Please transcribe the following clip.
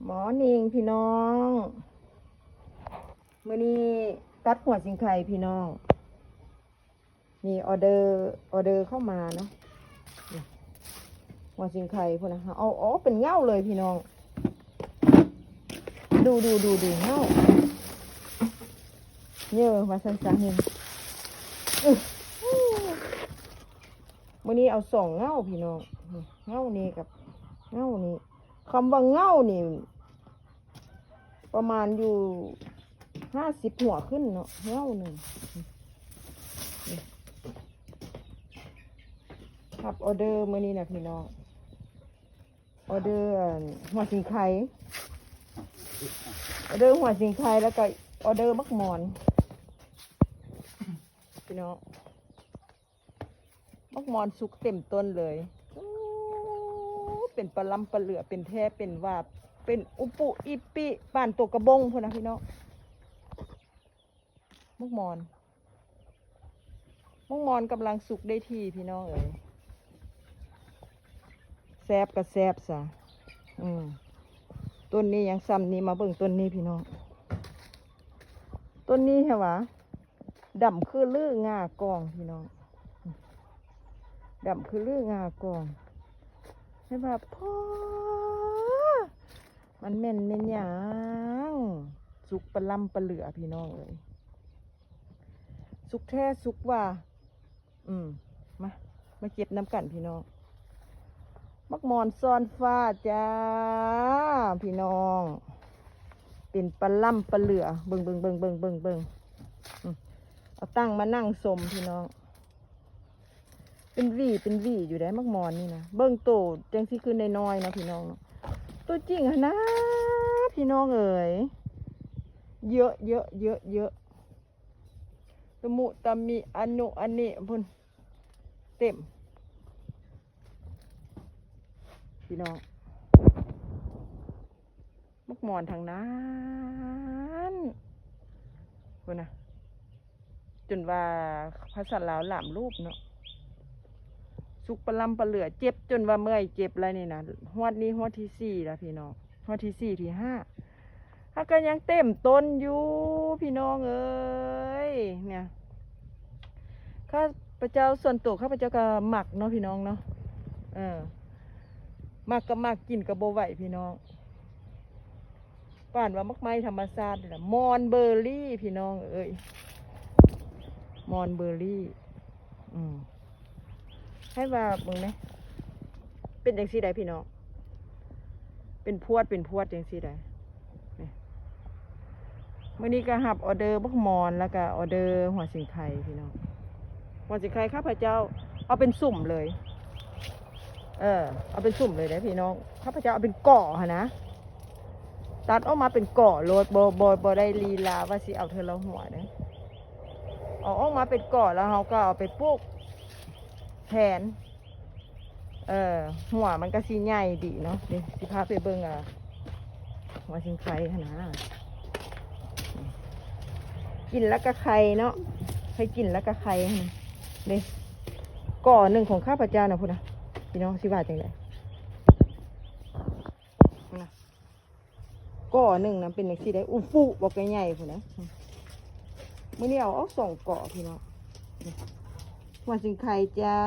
Morning ພີ່ນ້ອງ, ມື້ນີ້ຕັດຫົວສິງໄຄພີ່ນ້ອງ. ມີອໍເດີ ອໍເດີເຂົ້າມາເນາະ. ນີ້ ຫົວສິງໄຄພຸ້ນນະ, ເອົາອອກເປັນເຫງົ້າເລີຍພີ່ນ້ອງ. ດູ ດູ ດູ ດູເຫງົ້າ ເຢີວ່າຊັ້ນຊະ. ນີ້ ອື ມື້ນີ້ເອົາສອງເຫງົ້າພີ່ນ້ອງ, ນີ້ເຫງົ້ານີ້ກັບເຫງົ້ານີ້. ຄຳວ່າເຫງົ້ານີ້ ປະມານຢູ່ຫ້າສິບຫົວຂຶ້ນເນາະ ເຫງົ້າໜຶ່ງ. ນີ້ ຮັບອໍເດີມື້ນີ້ນະພີ່ນ້ອງ, ອໍເດີ ອັນ ຫົວສິງໄຄ, ອໍເດີຫົວສິງໄຄ ແລ້ວກໍອໍເດີໝາກມອນພີ່ນ້ອງ. ໝາກມອນສຸກເຕັມຕົ້ນເລີຍ. ໂອ້ ເປັນປະລ່ຳປະເຫຼືອ ເປັນແທ້ເປັນວ່າ ເປັນອຸປຸອີປິ ປານໂຕກະບົງພຸ້ນນະພີ່ນ້ອງ. ໝາກມອນ ໝາກມອນກຳລັງສຸກໄດ້ທີ່ພີ່ນ້ອງເອີຍ. ແຊບກໍແຊບຊະ. ອື ຕົ້ນນີ້ຍັງຊ່ຳນີ້, ມາເບິ່ງຕົ້ນນີ້ພີ່ນ້ອງ. ຕົ້ນນີ້ແທ້ຫວາ ດຳຄືລືງ່າກອງພີ່ນ້ອງ, ດຳຄືລືງ່າກອງ. ແຕ່ວ່າພໍ ມັນແມ່ນແມ່ນຫຍັງ ສຸກປະລ່ຳປະເຫຼືອພີ່ນ້ອງເອີຍ, ສຸກແທ້ສຸກວ່າ. ອືມ ມາ ມາເກັບນຳກັນພີ່ນ້ອງ. ໝາກມອນຊ້ອນຟ້າຈ້າພີ່ນ້ອງ, ເປັນປະລ່ຳປະເຫຼືອ. ເບິ່ງ ເບິ່ງ ເບິ່ງ ເບິ່ງ ເບິ່ງ ເບິ່ງ. ອືມ ເອົາຕັ້ງມານັ່ງຊົມພີ່ນ້ອງ. ເປັນຫວີເປັນຫວີຢູ່ເດ້ໝາກມອນນີ້ນະ. ເບິ່ງໂຕຈັ່ງຊິຄືນ້ອຍໆເນາະພີ່ນ້ອງເນາະ, ໂຕຈິງຫັ້ນນະພີ່ນ້ອງເອີຍ. ເຍີະ ເຍີະ ເຍີະ ເຍີະ ຕະມຸຕະມິ ອະນຸ ອະນິ ພຸ້ນ ເຕັມພີ່ນ້ອງ. ໝາກມອນທັງນັ້ນພຸ້ນນະ, ຈົນວ່າພາສາລາວຫຼາມລູບເນາະ. ສຸກປະລ່ຳປະເຫຼືອ, ເຈັບຈົນວ່າເມື່ອຍເຈັບແລ້ວນີ້ນະ. ຮອດນີ້ຮອດທີສີ່ແລ້ວພີ່ນ້ອງ, ຮອດທີສີ່ ທີຫ້າ ຫາກກໍຍັງເຕັມຕົ້ນຢູ່ພີ່ນ້ອງເອີຍ. ເນຍ ຂ້າພະເຈົ້າ ສ່ວນໂຕຂ້າພະເຈົ້າກໍມັກເນາະພີ່ນ້ອງເນາະ, ເອີ ມັກກໍມັກ ກິນກໍບໍ່ໄຫວພີ່ນ້ອງ. ປານວ່າໝາກໄມ້ທຳມະຊາດນີ້ລະ ມອນເບີຣີພີ່ນ້ອງເອີຍ, ມອນເບີຣີ. ອືມ ໃຫ້ວ່າເບິ່ງແດ່ ເປັນຈັ່ງຊີ້ໃດ໋ພີ່ນ້ອງ, ເປັນພວດເປັນພວດຈັ່ງຊີ້ໃດ໋. ນີ້ ມື້ນີ້ກໍຮັບອໍເດີບັກມອນ ແລ້ວກໍອໍເດີຫົວສິງໄຄພີ່ນ້ອງ. ຫົວສິງໄຄຂ້າພະເຈົ້າເອົາເປັນສຸມເລີຍ, ເອີ ເອົາເປັນສຸມເລີຍເດ້ພີ່ນ້ອງ. ຂ້າພະເຈົ້າເອົາເປັນກໍຫັ້ນນະ, ຕັດອອກມາເປັນກໍໂລດ, ບໍ່ ບໍ່ ບໍ່ໄດ້ລີລາວ່າຊິເອົາເທື່ອລະຫົວເດ້. ເອົາອອກມາເປັນກໍ ແລ້ວເຮົາກໍເອົາໄປປູກແທນ. ເອີ ຫົວມັນກໍຊິໃຫຍ່ດີເນາະ. ນີ້ ຊິພາໄປເບິ່ງ ອ່າ ຫົວສິງໄຄຫັ້ນນະ, ກິນແລ້ວກໍໄຄເນາະ, ໃຫ້ກິນແລ້ວກໍໄຄຫັ້ນ. ນີ້ ກໍໜຶ່ງຂອງຂ້າພະເຈົ້ານະພຸ້ນນະ, ພີ່ນ້ອງຊິວ່າຈັ່ງໃດນະ. ກໍໜຶ່ງນະເປັນຈັ່ງຊີ້ໃດ໋, ອຸຟຸ ບັກໃຫຍ່ພຸ້ນນະ. ມື້ນີ້ເອົາອອກສອງກໍພີ່ນ້ອງ. ນີ້ ຫົວສິງໄຄຈ້າ.